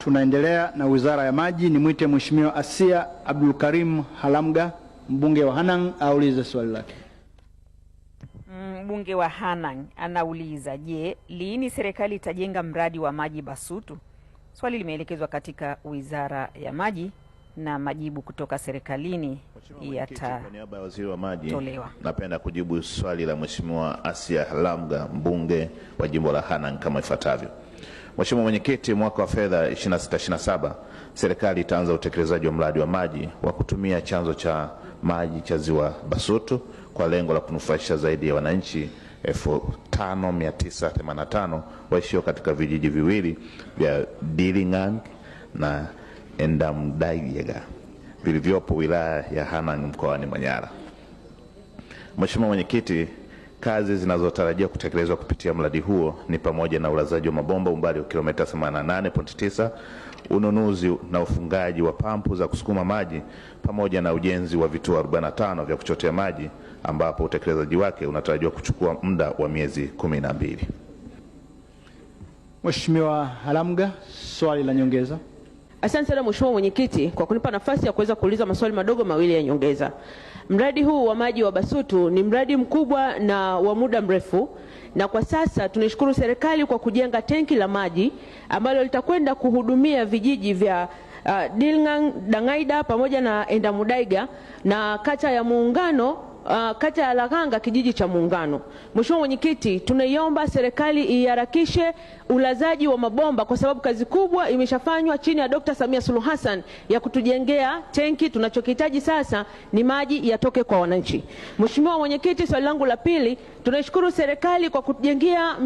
Tunaendelea na Wizara ya Maji. Nimwite Mheshimiwa Asia Abdulkarim Halamga, mbunge wa Hanang, aulize swali lake. Mbunge wa Hanang anauliza, je, lini serikali itajenga mradi wa maji Basutu? Swali limeelekezwa katika Wizara ya Maji na majibu kutoka serikalini Kwa niaba ya Waziri wa Maji, yatatolewa. napenda kujibu swali la Mheshimiwa Asia Halamga, mbunge wa jimbo la Hanang kama ifuatavyo. Mheshimiwa Mwenyekiti, mwaka wa fedha 26/27 serikali itaanza utekelezaji wa mradi wa maji wa kutumia chanzo cha maji cha Ziwa Basutu kwa lengo la kunufaisha zaidi ya wananchi 5985 waishio katika vijiji viwili vya Dilingang na Endamdaiga vilivyopo wilaya ya Hanang mkoani Manyara. Mheshimiwa Mwenyekiti, kazi zinazotarajiwa kutekelezwa kupitia mradi huo ni pamoja na ulazaji wa mabomba umbali wa kilomita 88.9, ununuzi na ufungaji wa pampu za kusukuma maji pamoja na ujenzi wa vituo 45 vya kuchotea maji ambapo utekelezaji wake unatarajiwa kuchukua muda wa miezi 12. Mheshimiwa Halamga, swali la nyongeza. Asante sana Mheshimiwa Mwenyekiti kwa kunipa nafasi ya kuweza kuuliza maswali madogo mawili ya nyongeza. Mradi huu wa maji wa Basutu ni mradi mkubwa na wa muda mrefu, na kwa sasa tunaishukuru serikali kwa kujenga tenki la maji ambalo litakwenda kuhudumia vijiji vya Dilngang, Dangaida pamoja na Endamudaiga na kata ya Muungano, kata ya Laganga kijiji cha Muungano. Mheshimiwa Mwenyekiti, tunaiomba serikali iharakishe ulazaji wa mabomba kwa sababu kazi kubwa imeshafanywa chini ya Dr. Samia Suluhu Hassan ya kutujengea tenki. Tunachokihitaji sasa ni maji yatoke kwa wananchi. Mheshimiwa Mwenyekiti, swali langu la pili, tunaishukuru serikali kwa kutujengea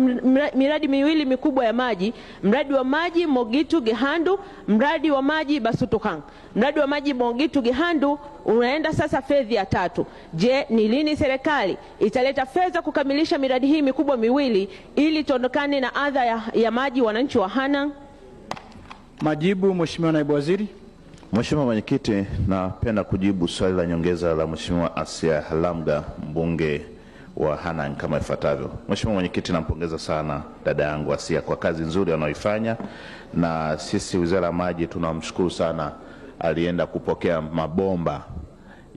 miradi miwili mikubwa ya maji, mradi wa maji Mogitu Gehandu, mradi wa maji Basutu Hang. Mradi wa maji Mogitu Gehandu unaenda sasa fedhi ya tatu. Je, ni lini serikali italeta fedha kukamilisha miradi hii mikubwa miwili ili tuondokane na adha ya maji wananchi wa Hanang? Majibu, Mheshimiwa Naibu Waziri. Mheshimiwa Mwenyekiti, napenda kujibu swali la nyongeza la Mheshimiwa Asia Halamga, mbunge wa Hanang kama ifuatavyo. Mheshimiwa Mwenyekiti, nampongeza sana dada yangu Asia kwa kazi nzuri anayoifanya, na sisi Wizara ya Maji tunamshukuru sana, alienda kupokea mabomba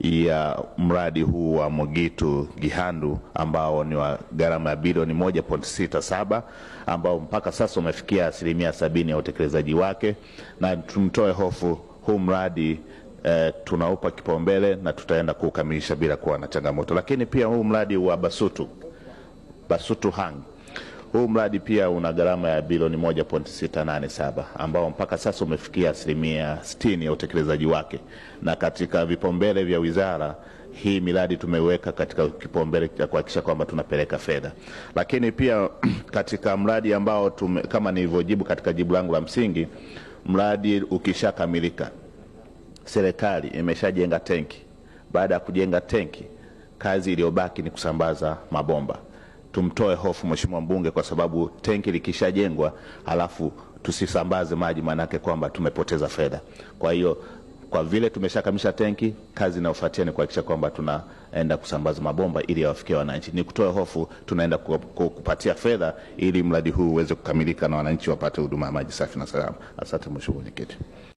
ya mradi huu wa Mogitu Gihandu ambao ni wa gharama ya bilioni 1.67 ambao mpaka sasa umefikia 70% ya utekelezaji wake, na tumtoe hofu huu mradi tunaupa kipaumbele na tutaenda kuukamilisha bila kuwa na changamoto. Lakini pia huu mradi wa Basutu Hang, huu mradi pia una gharama ya bilioni 1.687 ambao mpaka sasa umefikia 60% ya utekelezaji wake, na katika vipaumbele vya wizara hii miradi tumeweka katika kipaumbele cha kuhakikisha kwamba tunapeleka fedha. Lakini pia katika mradi ambao kama nilivyojibu katika jibu langu la msingi, mradi ukishakamilika, serikali imeshajenga tenki. Baada ya kujenga tenki, kazi iliyobaki ni kusambaza mabomba. Tumtoe hofu Mheshimiwa mbunge, kwa sababu tenki likishajengwa halafu tusisambaze maji, maanake kwamba tumepoteza fedha. Kwa hiyo kwa vile tumeshakamisha tenki, kazi inayofuatia ni kuhakikisha kwamba tunaenda kusambaza mabomba ili yawafikie wananchi. Ni kutoa hofu, tunaenda kupatia fedha ili mradi huu uweze kukamilika na wananchi wapate huduma ya maji safi na salama. Asante Mheshimiwa Mwenyekiti.